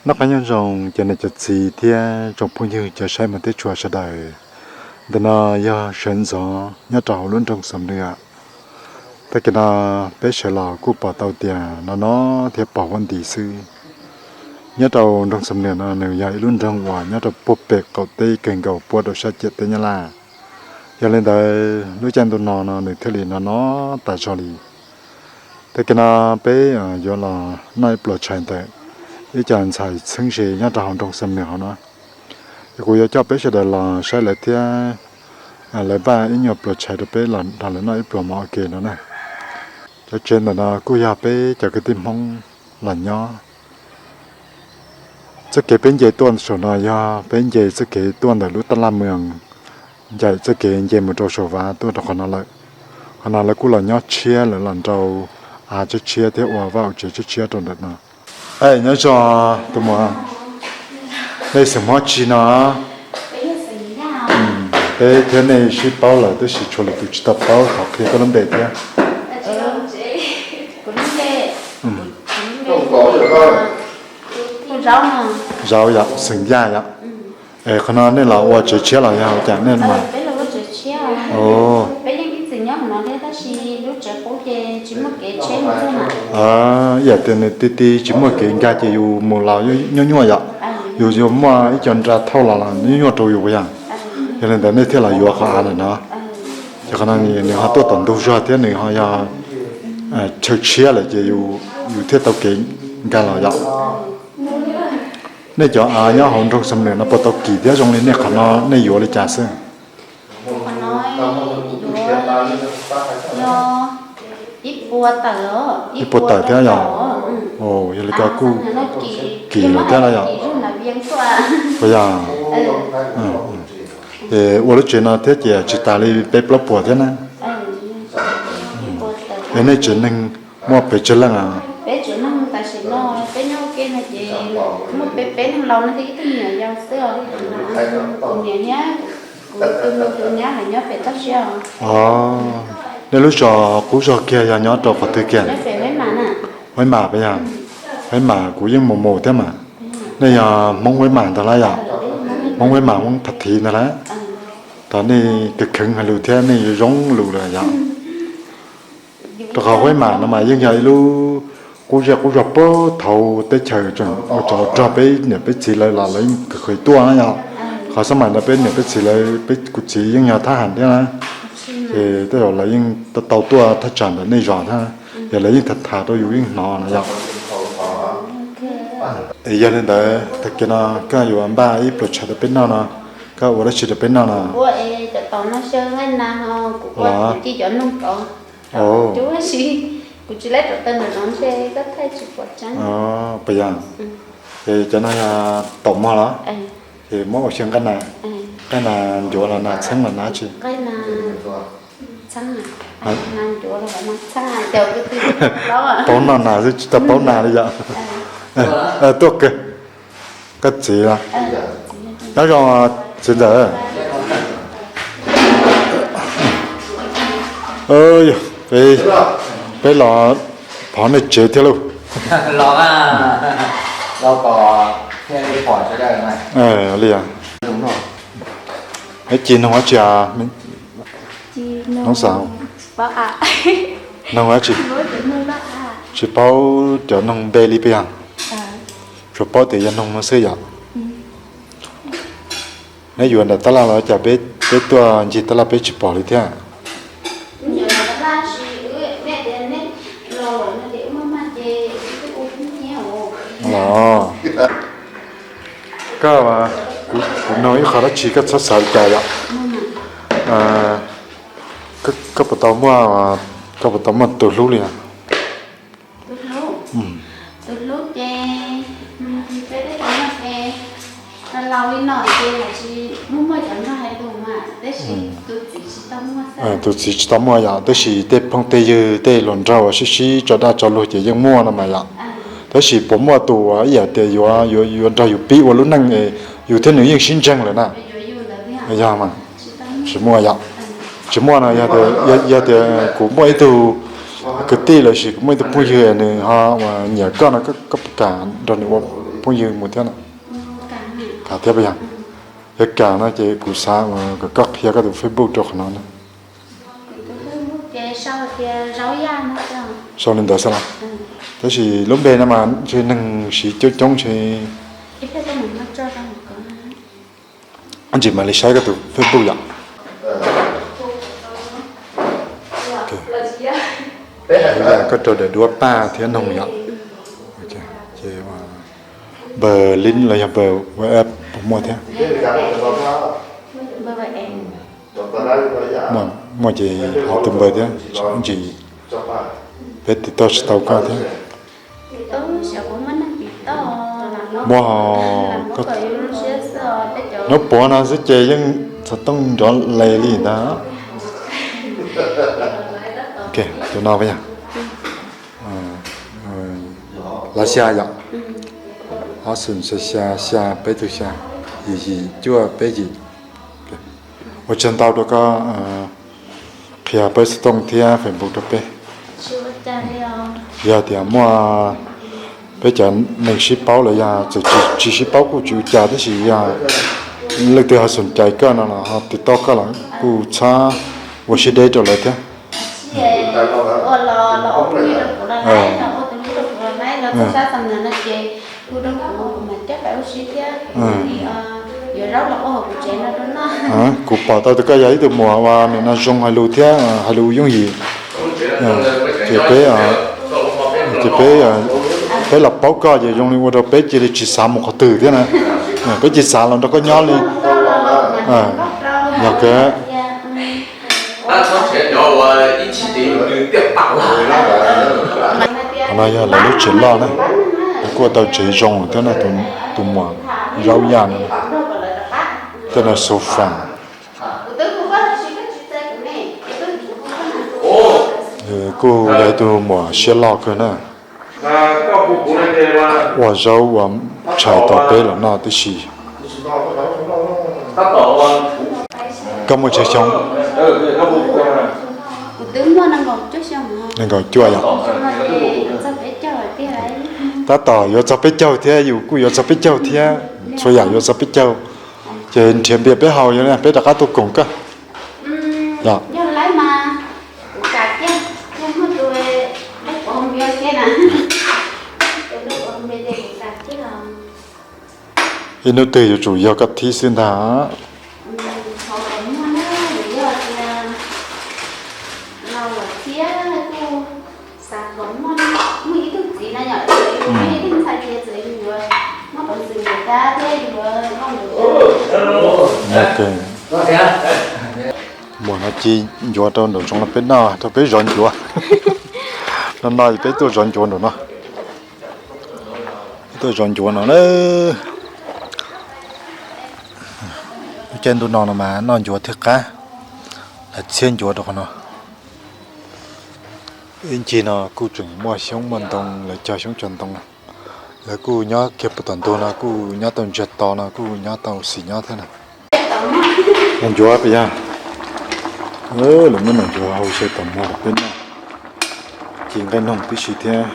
Noj qab nyob zoo cov niam cov txiv thiab tsoom phooj ywg cov saib mus teb tshua sawv daws. Ntawm no yog sawv ntxov nyob rau hauv lub nroog Xam Nuam. Tag kis no peb sawv los kuj pom tau tias no no thiab pom huab nti xwb. Nyob rau nroog Xam Nuam no nws yog ib lub nroog uas nyob rau puag pem qaum teb kawg nkaus puag rau sab ciam teb Nyab Laj. Yog li ntawd lub caij ntuj no no nws thiaj li no no tas zog li. Tag kis no peb yuav los noj ib pluas tshais ntawm ib co ntxhais txheeb ze nyob rau hauv nroog Xam Nuam hauv no. Es kuv yuav coj peb sawv daws los saib lawv thiab lawv npaj ib nyuag pluas tshais rau peb los nrog lawv noj ib pluas mov ua ke no na. Cov tsev ntawm no kuj yog peb cov kwv tij Hmoob los nyob. Txoj kev peb nce tuaj saum no yog peb nce txoj kev tuaj ntawm lub tab laj moos, ncaim txoj kev nce mus rau saum vaj tuaj rau qhov no lawm. Qhov no lawv kuj los nyob tshiab, lawv los nrau av tshiab tshiab thiab ua vaj ua tsev tshiab tshiab rau ntawm no. Nyob zoo tus muam, nej xeem Hmoob tsi no? Peb thiab nej sib paub lawm tab sis tshuav lwm tus tsis tau paub, thov qhia koj lub npe thiab. Kuv lub npe, kuv lub npe Zau yom, xeem Yaj yom. Es qhov no nej los ua tsev tshiab los yog ua cas nej mas? Peb los ua tsev tshiab. Peb yeej ib txwm nyob hauv no thiab tab sis lub tsev qub ces tsis muaj kev tsheb mus txog na. Ib yam tias nws ti ti tsis muaj kev nkag ces yus mus los nyuaj nyuaj yom. Yus yuav muaj ib co nra thauj los los nyuaj nyuaj rau yus yom. Yog li ntawd nej thiaj los yuav qhov av ntawm no. Ces qhov no nws ho tuaj tom ntug zog thiab nws ho yog chaw tshiab lawm ces yus thiaj tau kev nkag los yom. Nej cov av nyob hauv nroog Xam Nuam no puas tau kim thiab zoo li nej qhov no nej yuav li cas xwb? Qhov no yuav yog ib puas tawm, ib puas tawm thiab yog. Yog li ko kuj kim lawm thiab na yom. Puas yog? Es ua lub tsev no thiab ces tsis tas li peb plaub puas thiab na. Es nej tsev neeg muaj pes tsawg leej? Peb tsev neeg tam sim no peb nyob ua ke no ces muaj peb peb neeg laus no thiab ib tug me nyuam yaus xwb os. Kuv niam thiab kuv tus nus tus nyab lawv nyob pem toj siab os. Nej lub zos qub zog kiag yog nyob rau qhov twg kiag? Nyob pem Huaib Mas na. Huaib Mas peb yog, Huaib Mas kuv yeej mus mus thiab mas. Nej yog Hmoob Huaib Mas ntag lawm yom? Hmoob Huaib Mas, Hmoob Phav Thiv ntag lawm. Tau nej kheev kheev hais lus thiab nej zoo lus lawm yom. Rau qhov Huaib Mas no mas yeej yog ib lub qub zej qub zog puag thaud teb chaws ua tsov rog peb niam peb txiv lawv los lawv yeej kheev tuaj na yom. Qhov xab mais ntawd peb niam peb txiv lawv, peb kuv txiv yeej yog thab ham thiab na. Ces tej zaum lawv yeej tau tuaj thaj tsam ntawm nej zos thiab, yog lawv yeej tham tham rau yus yeej hnov no yom. Es yog li ntawd tag kis no koj yuav npaj ib pluas tshais rau peb noj no, koj ua dab tsi rau peb noj no? Los, puas yog? Es cov no yog taum mog los? Es muab ua xyaw nqaij na, nqaij na ncuav los nas txheeb los nas tsi? Paub noj nas xwb tsis tau paub nas li yom. Tuaj kawg, koj txiv los? Nyob zoo txiv ntxawm. Peb los phov nej tsev thiab lauj. Li, ci noog ua tsi? Noog ua tsi? Tsis paub cov noog npe li puas yog? Tsuas paub tias yog noog no xwb yom. Neb yuav ntawm tab laj los cas peb, peb tuaj ncig tab laj peb tsis pom li thiab. Los, koj, kuv nug ib qho dab tsi koj txhob xav li cas yom. Koj puas tau muaj, koj puas tau muaj tus hlub li? Tus txiv tsis tau muaj yom, tab sis tej phooj tej ywg tej hluas nraug uas sib sib tso dag tso luag ces yeej muaj no mas yom. Tab sis puas muaj tus ib yam tias yuav, yuav nrog yus pib ua lub neej es yus thiab nws yeej sib ntseeg lawm na? Yog mas, tsis muaj yom. Tsis muaj no yog tias, yog tias kuv muaj ib tug kwv tij lossis kuv muaj ib tug phooj ywg nws ho nyiam koj no koj puas kam nrog nws ua phooj ywg mus thiab no? Kam thiab puas yog? Yog kam no ces kuv xav kom koj qhia koj tus Facebook rau qhov no na. Sau li ntawd xwb los? Tab sis lub npe no mas ntshe neeg siv coob coob ntshe. Ntsis mam li saib koj tus Facebook yom. Koj rau daim duab paj thiab noog yom. Npawb lib los yog npawb WhatsApp puas muaj thiab? Muaj ces hais tus npawb thiab, ntsis peb tiv toj tsis tau koj thiab. Muaj, hnub puav no xwb ces yeej xov tooj nrov les li ntag. Tus no yog Lav Xya yom, ob xoom xya xya xya peb tug xya, yim yim cuaj peb yim. Ua tsaug ntau rau koj qhia peb xov tooj thiab Facebook rau peb. Yog tias muaj peb cov neeg sib paub los yog txawm tsis sib paub kuj tsis ua cas, tab sis yog leej twg ho xoom cai koj no los ho tiv toj koj los kuj txhob ua siab deb rau lawv thiab. Kuv pom tau tias koj yog ib tug muam uas nim no zoo hais lus thiab hais lus yooj yim, ces peb, ces peb, peb los paub koj ces zoo li ua rau peb cia li tsis xav mus qhov twg thiab na. Peb cia li xav los nrog koj nyob li. Yog kawg. Qhov no yog lawv lub tsev loj na, lawv kuj ua tau tsev zoo thiab na, tus muam Zaub Yaj no, tej no sofa. Kuj yog ib tug muam siab loj kawg na. Ua zaub ua tshais tos peb los noj tib si. Koj muaj tsawg xyoo? Nees nkaum cuaj yom. Tab tom yuav txog peb caug thiab, yus kuj yuav txog peb caug thiab, txhua yam yuav txog peb caug. Ces nrhiav npias peb haus, yog peb rov qab tuaj koom koj. Ib hnub twg yuav tsum yog koj thib xwb ntag. Muam no ci ncuav rau nraum zoov los peb noj, rau peb zov ncuav. No no peb tuaj zov ncuav nraum no. Peb tuaj zov ncuav no na. Lub caij ntuj no no mas noj ncuav thiaj qab. Lawv txhiab ncuav rau qhov no. Ib ncig no kuj tseem muaj xyoob muaj ntoo, lawv cog xyoob cog ntoo. Lawv kuj nyob kiag puag tom ntug no kuj nyob tau ntsiag to no kuj nyob tau xis nyob thiab na. Noj ncuav pes yog, lawv muab noj ncuav hau xyaw tom mov rau peb noj, ci nqaij noog tib si thiab.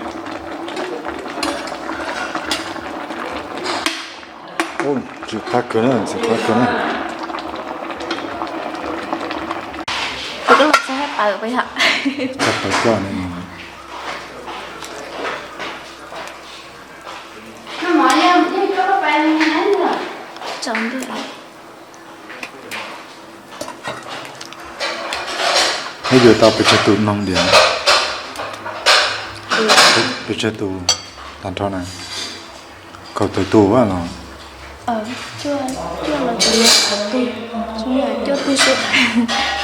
Ntxim qab kawg na, ntxim qab kawg na. Txog pawg koj ne. Peb yuav tau pes tsawg tus noog diam? Pes tsawg tus tag nrho na? Kaum tawm tus los?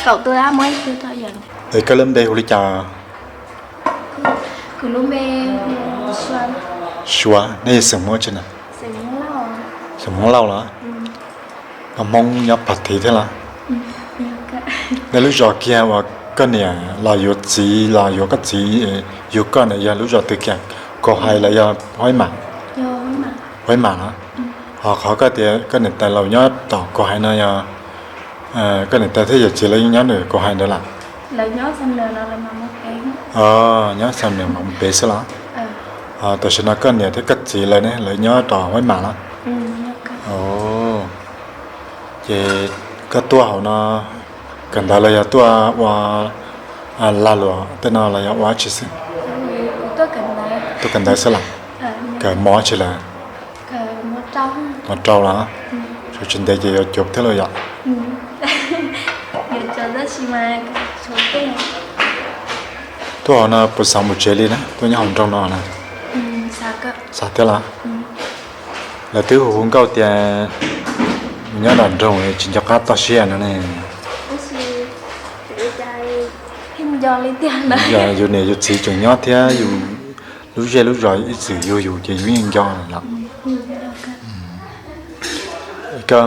Kaum tus. Es koj lub npe hu li cas? Suav. Nej yog xeem Hmoob tsi na? Xeem Hmoob Lauj los? Hmoob nyob Phav Thev thiab los? Nej lub zos kiag uas koj niam los yuav txiv los yuav koj txiv, yug koj na yog lub zos twg kiag, Kaus Hais los yog Huaib Mam? Huaib Mam los? Ho qhov koj tias koj niam tais laus nyob tom Kaus Hais no yog koj niam tais thiab yawm txiv lawv nyob ntawm Kaus Hais ntawd los? Nyob Xam Nws Mam Mus Pem xwb los? Tam sim no koj niam thiab koj txiv lawv ne, lawv nyob rau Huaib Mam los? Ces koj tuaj hauv no kawm ntawv los yog tuaj ua lag luam tej no los yog ua dab tsi xwb? Tuaj kawm ntawv xwb los? Kawm mos dab tsi lawm? Mos rau los? Sawv tsis ntev ces yuav cuav thiab los yom? Tuaj hauv no puas xav mus tsev li na, tuaj nyob hauv nroog no na? Xav thiab los? Lawv twb hu hu nkauj tias mus nyob nram nroog tsis nco qab toj siab no ne. Yus niam yus txiv tseem nyob thiab yus lub zej lub zos ib txwm yug yus ces yus yeej nco lawm. Koj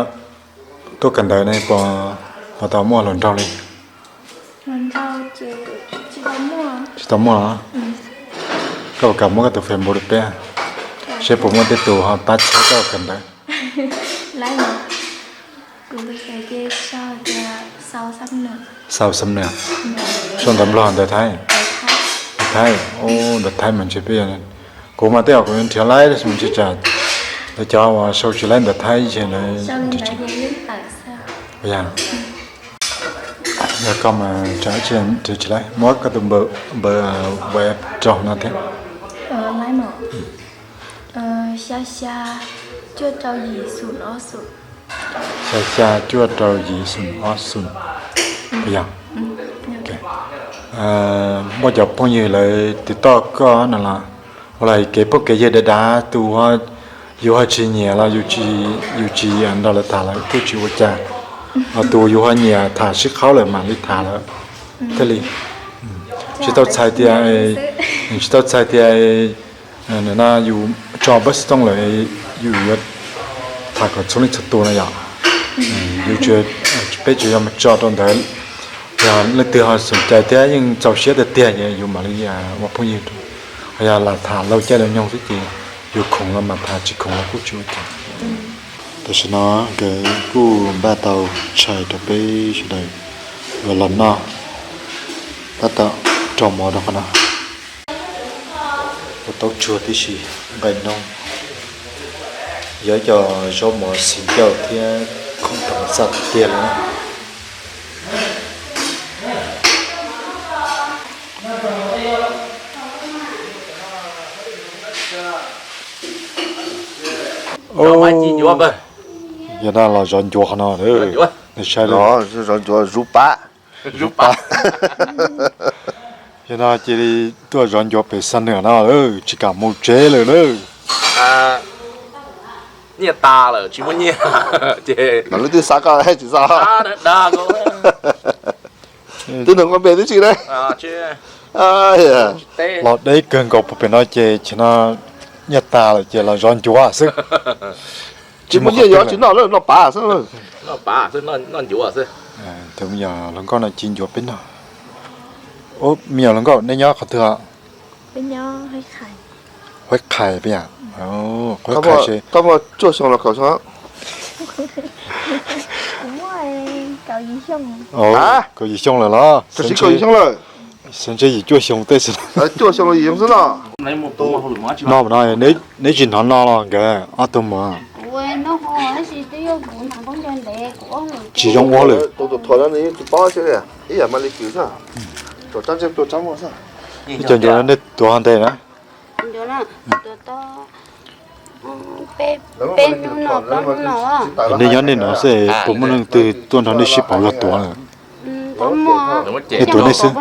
tuaj kawm ntawv ne, puas tau muaj hluas nraug li? Tsis tau muaj los? Koj puas kam muab koj tus Facebook rau peb, seb puas muaj tej tus ho pab txhawb koj kawm ntawv? Sau xab nws, sau ntawv Nplog ntawv Thaib? Ntawv Thaib, ntawv Thaib mas ntshe peb, kuv mas tej zaum kuv nrhiav laib tab sis mas ntshe tsam lawv cov uas sau tsis laib ntawv Thaib ces lawv, yog koj mas tsam nrhiav tsis laib, muab koj tus npawb web rau no thiab. Xya xya cuaj rau yim xoom ob xoom. Xya xya cuaj rau yim xoom ob xoom. Yog, muaj cov phooj ywg lawv tiv toj koj no los? Ua los kev phooj kev ywg dav dav tus yus ho tsis nyiam los yus tsis nrog lawv tham lawm kuj tsis ua cas, ho tus yus ho nyiam tham sib qhaub lawm mam li tham lawm thiaj li. Tsis tau txhais tias, tsis tau txhais tias no yus tso pab xov tooj lawm yus yuav tham kom txhua leej txhua tus no yom. Yus, peb tsuas yog mus tso rau ntawd, yog leej twg ho xom cai thiab yeej txaus siab tiag tiag ces yus mam li ua phooj ywg, ho yog lam tham laug caij laug nyoog xwb ces yus khoom los mam tham, tsis khoom los kuj tsis ua cas. Tam sim no nkawd kuj npaj tau tshais rau peb sawv daws los noj, tab tom rau mov rau qhov no. Ua taub tsuag tib si, nqaij noob, yog ib co zaub mov xis ncauj thiab khoom rau xaj tiag tiag li na. Yog no los zov ncuav qhov no, zov ncuav, zov pab, zov pab. Yog no cia li tuaj zov ncuav pem Xam Nuam no, tsis kam mus tsev lawm na. Nyiaj tas lawm tsis muaj nyiaj ces lawv twb xav koj tsis xav. Twb nug koj npe twb tsis na. Los deb kawg nkaus puag pem no ces tsis no nyiaj tas lawm ces los zov ncuav xwb. Tsis muaj nyiaj yuav tsis noj lawm, noj pav xwb. Noj pav xwb, noj ncuav xwb. Tus me nyuam hluas nkauj no ci ncuav peb noj. Me nyuam hluas nkauj, nej nyob qhov twg? Huab Qhais peb yam. Huab Qhais, koj muaj cuaj xyoo los kaum xyoo? Kaum yim xyoo lawm los? Kaum yim xyoo lawm. Xyov ntshe yim cuaj xyoo tej xwb. Cuaj xyoo los yim xyoo xwb no. No no, neb tsis hnov no los nkawd ob tug mus? Tsis zoo ua lawm. Ib yam mas li kws xwb. Ib co ncuav nej tuav hov ntej na. Nej nyob nej no xwb puas muaj leej twg tuaj nrog nej sib pauv luag tuav lawm? Nej tuav nej xwb.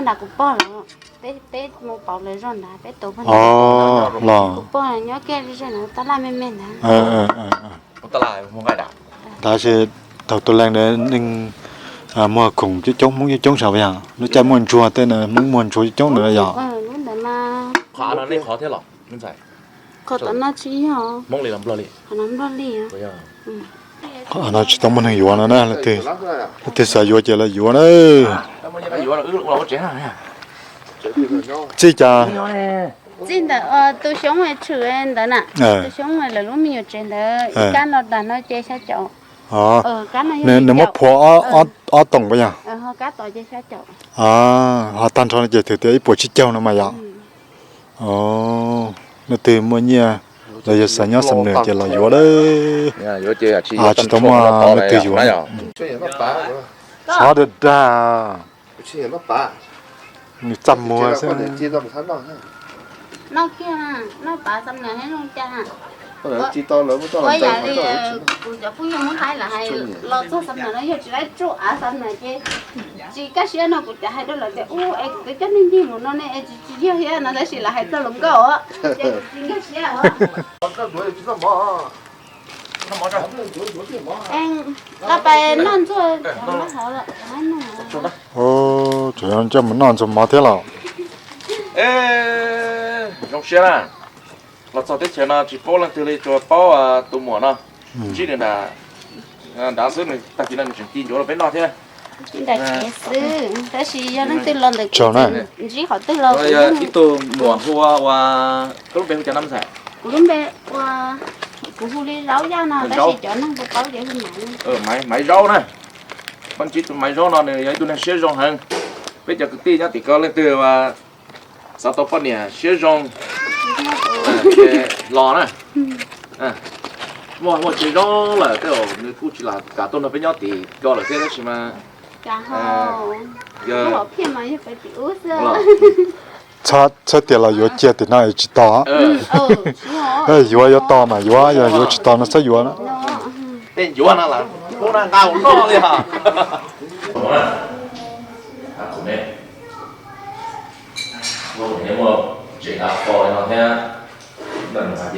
Los tab sis thaum tus leeg ntawd neeg muag khoom coob coob, Hmoob coob coob sav yog lub caij muaj ntsuag tej na, Hmoob muag ntsuag coob coob ntawd yog. Qhov no tsis tau muaj neeg yuav no na, leej twg xav yuav ces los yuav na. Txij cas? Txij ntawm tus xyoob tshwm ntawd na, tus xyoob lawv lub me nyuam tsev ntawd, ib kab no dag no ces xya caum. Nws muab phua ob toom puas yog? Kab tod ces xya caum. Ho tag nrho no ces thwm tias ib puas tsib caug no mas yom. Leej twg muaj nyiaj los yog xav nyob Xam Nuas ces los yuav lawm. Tsis tau muaj leej twg yuav. Txhob dag dag. Nws txaj muag xwb. Noj kiag, noj pav Xam Nuas thiab zoo cas. Ua yam li kuv cov phooj ywg Hmoob Thaib lawv hais los txog Xam Nuas no yog tsis laib tsuj av Xam Nuas ces tsis kaj siab no. Kuv cov hais rau lawv tias ub es kuv twb coj neeg ncig mus no ne es tsis tsis yog thiab no tab sis lawv hais txog hluas nkauj ces kuv tsis nkag siab os. Lawv pais noj ntxuag. Tseem coj mus noj ntxuag mov thiab los? Zoo siab na. Los txog teb chaws no tsis paub leej twg li, tsuas paub tus muam no. Ntsib nws nram, nrad xwb, nws tag kis no nws tseem ci ntsuav rau peb noj thiab. Tab sis yog leej twg los ntawm ntsib qhov twg los ib tug muam hu ua, koj lub npe hu cas na ntxhais? Kuv lub npe ua, kuv hu li Zaub Yaj no tab sis cov neeg hu paub ces hu Maiv. Maiv Zaub na. Peb ntsib tus Maiv Zaub no nws yog ib tug neeg siab zoo heev. Peb cov kwv tij nyob tim ko leej twg xav tau poj niam siab zoo los na. Muaj muaj tsev zoo lawm tej zaum nws kuj tsis lam kam tuaj nrog peb nyob tim ko lawm thiab tab sis mas txhob tias los yuav cia tim no es tsis tos. Yuav yuav tos mas yuav, yog yuav tsis tos no txhob yuav na. Tej ncuav no las, nqa mus noj li os. Muaj tsev av kho li no thiab, ntawm no ces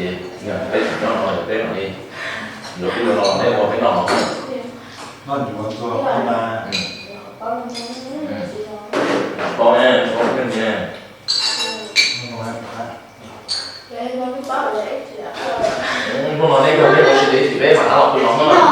yog peb tsis nyob no yog peb mam li yuav peb los neb ua peb noj. Noj ncuav ntxuag paub na. Paub ne, paub ne. Hnub no neb yog neb ua si li tim peb mam rov los pw no na.